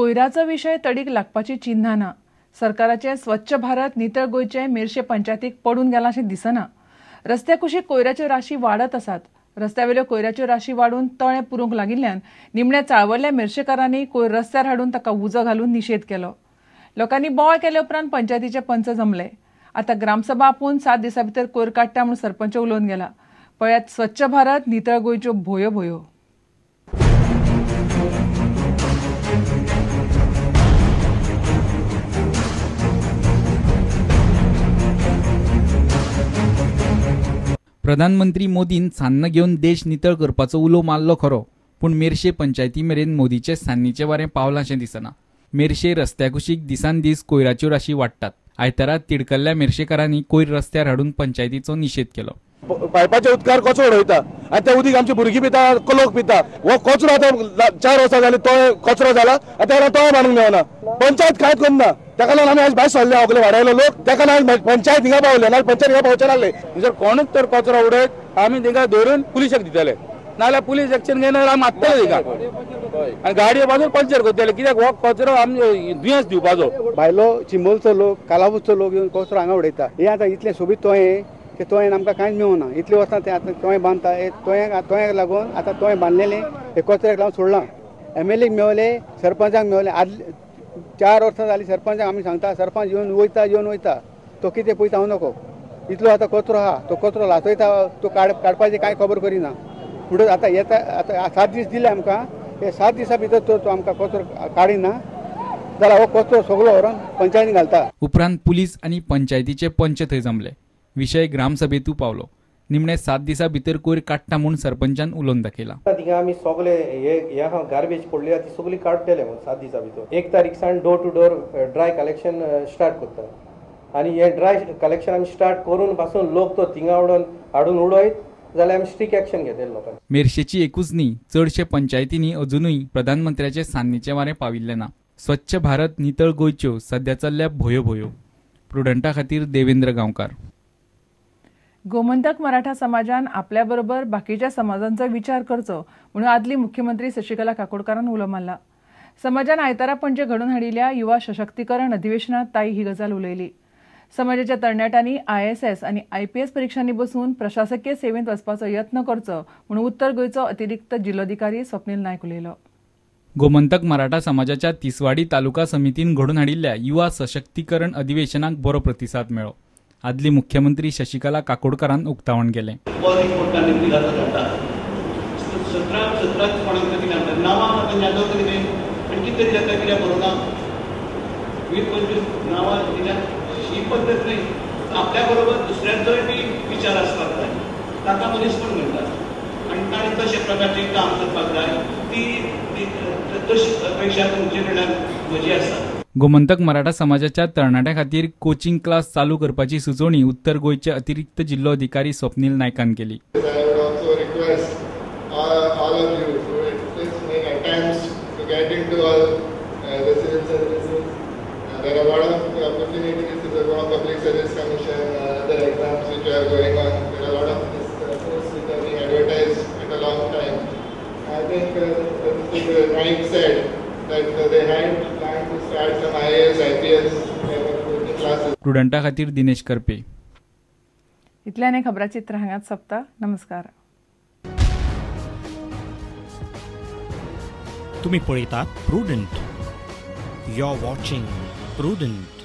कोयराचो विशय तडीक लागपाची चिन्हां ना. सरकाराचें स्वच्छ भारत नितळ गोंयचें मेरशे पंचायतीक पडून गेलां अशें दिसना. रस्त्या कुशीक कोयराच्यो राशी वाडत आसात. रस्त्यावेल्यो कोयराच्यो राशी वाडून तळें पुरूंक लागिल्ल्यान निमण्या चाळवल्ल्या मेरशेकारांनी कोयर रस्त्यार हाडून ताका उजो घालून निशेध केलो. लोकांनी बोवाळ केले उपरांत पंचायतीचे पंच जमले. आतां ग्रामसभा आपोवन 7 दिसां भितर कोयर काडटा म्हूण सरपंच उलोवन गेला. पळयात स्वच्छ भारत नितळ गोंयच्यो भोयो भोयो. प्रधानमंत्री मोदीन सान्न घेवन देश नितळ करपाचो उलो मारलो खरो, पूण मेरशे पंचायती मेरेन मोदीचे सान्नीचें वारें पावलां शें दिसना. मेरशे रस्त्या कुशीक दिसान दीस कोयराच्यो राशी वाडटात. आयतारा तिडकल्ल्या मेरशेकारांनी कोयर रस्त्यार हाडून पंचायतीचो निशेध केलो. पायपाच्या उदकार कचरो उडयता आनी ते उदीक आमची भुरगीं पिता, लोक पिता. हो कचरो आतां 4 वर्सां जाली तो कचरो जाला आनी ताका तो मारूंक मेळना. पंचायत कांयच करना. ताका लागून आमी आयज भायर सरले, सगळे वाडायलो लोक. ताका लागून पंचायत हिंगा पावले ना, पंचायत हिंगा पावचे नासले. जर कोणूच तर कचरो उडयत आमी तिंगा धरून पुलिसाक दितले, नाजाल्यार पुलीस एक्शन घेयना आमी मारतले तिका आनी गाडयो पासून पंचर करतले. कित्याक हो कचरो आमी दुयेंस दिवपाचो. भायलो चिंबलचो लोक, कालापूरचो लोक येवन कचरो हांगा उडयता. हे आतां इतलें सोबीत तोयें की तोयेन आमकां कांयच मेळना. इतलीं वर्सां ते आतां तोयें बांदता, तोयेक लागून आतां तोयें बांदलेलें हे कचऱ्याक लागून सोडलां. एमएलएक मेवले, सरपंचाक मेवले. आदले 4 वर्सां जालीं सरपंचाक आमी सांगता, सरपंच येवन वयता येवन वयता, तो कितें पळयता हांव नको. इतलो आतां कचरो आहा, तो कचरो लासयता, तो काडपाची कांय खबर करिना. फुडें आतां येता, आतां 7 दीस दिले आमकां, हे 7 दिसां भितर तो आमकां कचरो काडिना जाल्यार हो कचरो सगळो व्हरोन पंचायतीन घालता. उपरांत पुलीस आनी पंचायतीचे पंच थंय जमले. विशय ग्रामसभेतू पावलो. निमणे 7 दिसां भितर कोयर काडटा म्हूण सरपंचान उलोवन दाखयला. थिंगा आमी सगळे हे गार्बेज पडली ती सगळी काडटले म्हूण 7 दिसां भितर. 1 तारीख सावन door to door dry collection start करता आनी हे ड्राय कलेक्शन आमी स्टार्ट करून पासून लोक तो थिंगा उडोवन हाडून उडयत जाल्यार आमी स्ट्रीक एक्शन घेतले लोकांनी. मेरशेची एकूच न्ही, चडशे पंचायतींनी अजुनूय प्रधानमंत्र्याचे सान्नीचें वारें पाविल्लें ना. स्वच्छ भारत नितळ गोंयच्यो सद्या चल्ल्या भोयो भोयो. प्रुडंटा खातीर देवेंद्र गांवकार. गोमंतक मराठा समाजान आपल्या बरोबर बाकीच्या समाजांचो विचार करचो म्हणून आदली मुख्यमंत्री शशिकला काकोडकारान उलो मारला. समाजान आयतारा पणजे घडोवन हाडिल्ल्या युवा सशक्तीकरण अधिवेशनात ताई ही गजाल उलयली. समाजाच्या तरणाट्यांनी ISS आनी IPS परिक्षांनी बसून प्रशासकीय सेवेंत वचपाचो यत्न करचो म्हणून उत्तर गोंयचो अतिरिक्त जिल्लोधिकारी स्वप्नील नायक उलयलो. गोमंतक मराठा समाजाच्या तिसवाडी तालुका समितीन घडोवन हाडिल्ल्या युवा सशक्तीकरण अधिवेशनाक बरो प्रतिसाद मेळ्ळो. आदली मुख्यमंत्री शशिकला काकोडकारान उक्तावण केलें. ही पद्दत न्ही, आपल्या बरोबर दुसऱ्यांचोय बी विचार आसपाक जाय, ताका मनीसपण म्हणटात आनी ताणें तशे प्रकारचें काम करपाक जाय. ती तशी अपेक्षा तुमचे कडल्यान म्हजी आसा. गोमंतक मराठा समाजाच्या तरणाट्यां खातीर कोचिंग क्लास चालू करपाची सुचोवणी उत्तर गोंयचे अतिरिक्त जिल्लोधिकारी स्वप्नील नायकान केली. There are a lot of opportunities to the Goa Public Service Commission, other exams which are going on. There are a lot of posts which are being advertised at a long time. I think Mr. Naik said that they had planned to start some IAS, IPS type of coaching classes. स्टुडंटा खातीर दिनेश करपे. इतल्याने खबराचित्र हांगाच सोंपता. नमस्कार. तुम्ही पळयतात Prudent. You are watching Prudent.